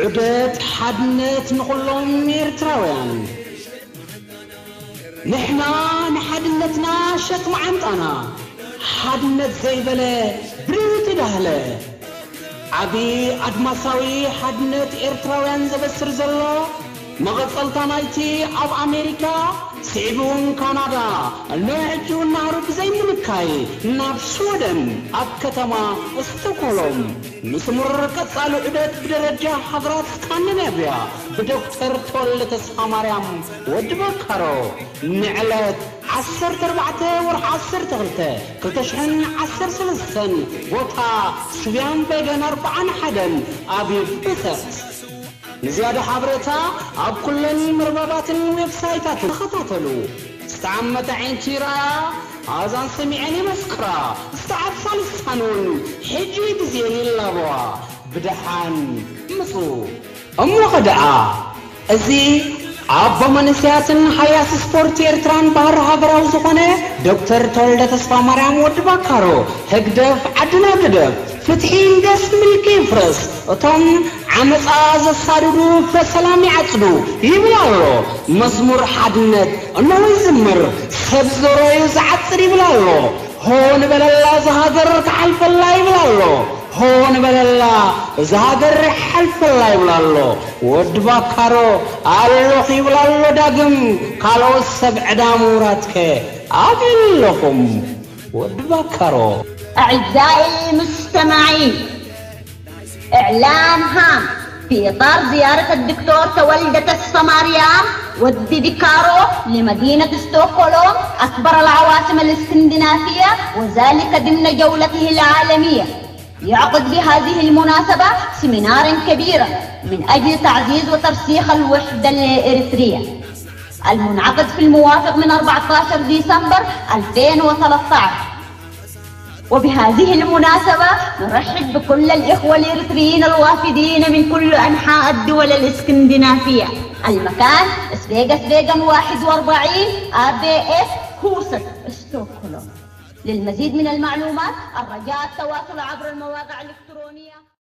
ዑደት ሓድነት ንኹሎም ኤርትራውያን። ንሕና ንሓድነትና ሸክሚ ዓንጣና፣ ሓድነት ዘይበለ ብርዩ ተዳህለ። ዓቢ ኣድማሳዊ ሓድነት ኤርትራውያን ዘበስር ዘሎ፣ መቐጸልታ ናይቲ ኣብ ኣሜሪካ፣ ስዒቡ እውን ካናዳ፣ ንሕጂ እውን ናህሩ ብዘይምንካይ ናብ ሽወደን ኣብ ከተማ ስቶክሆልም ንስሙር ቀጻሊ ዑደት ብደረጃ ሃገራት ስካንዲናቭያ ብዶክተር ተወልደ ተስፋማርያም ወዲ በካሮ ንዕለት ዓሰርተ ኣርባዕተ ወርሒ ዓሰርተ ክልተ ክልተ ሽሕን ዓሰርተ ሰለስተን፣ ቦታ ስብያን በገን ኣርብዓን ሓደን ኣብ ብሰክስ። ንዝያዳ ሓበሬታ ኣብ ኩለን መርበባትን ዌብሳይታትን ተኸታተሉ። ዝተዓመተ ዓይንቲ ይርኣያ፣ ኣእዛን ሰሚዐን ይመስክራ፣ ዝተዓብሳ ልሳን እውን ሕጂ ግዜን ይላበዋ። ብደሓን ምጹ። እሞ ኸደኣ፣ እዚ ኣቦ መንእሰያትን ሃያሲ ስፖርት ኤርትራን ባህሪ ሃገራዊ ዝኾነ ዶክተር ተወልደ ተስፋ ማርያም ወዲ ባካሮ፣ ህግደፍ ዓድና ግደፍ፣ ፍትሒ ይንገስ፣ ምልኪ ይፍረስ፣ እቶም ዓመጻ ዘሳድዱ ብሰላም ይዓጽዱ ይብል ኣሎ። መዝሙር ሓድነት እነሆ ይዝምር፣ ሰብ ዘሮዩ ዝዓጽድ ይብል ኣሎ። ሆ ንበለላ እዛ ሃገር ክሓልፈላ ይብል ኣሎ። ሆ ንበለላ እዛ ሃገር ይሓልፈላ ይብል ኣሎ። ወዲ ባካሮ ኣለኹ ይብል ኣሎ ዳግም። ካልኦት ሰብ ዕዳ ምውራድከ ኣበይ ኣለኹም? ወዲ ባካሮ። أعزائي المستمعين، إعلان هام في إطار زيارة الدكتور تولد تسفى ماريام ودي بيكارو لمدينة ستوكهولم، أكبر العواصم الاسكندنافية، وذلك ضمن جولته العالمية. يعقد بهذه المناسبة سيمينارا كبيرا من أجل تعزيز وترسيخ الوحدة الإريترية، المنعقد في الموافق من أربعتاشر ديسمبر ألفين وتلتاشر. وبهذه المناسبة نرحب بكل الإخوة الإريتريين الوافدين من كل أنحاء الدول الإسكندنافية. المكان: سفيغا سفيغا واحد وأربعين، A B S، Huset، ستوكهولم. للمزيد من المعلومات الرجاء التواصل عبر المواقع الإلكترونية.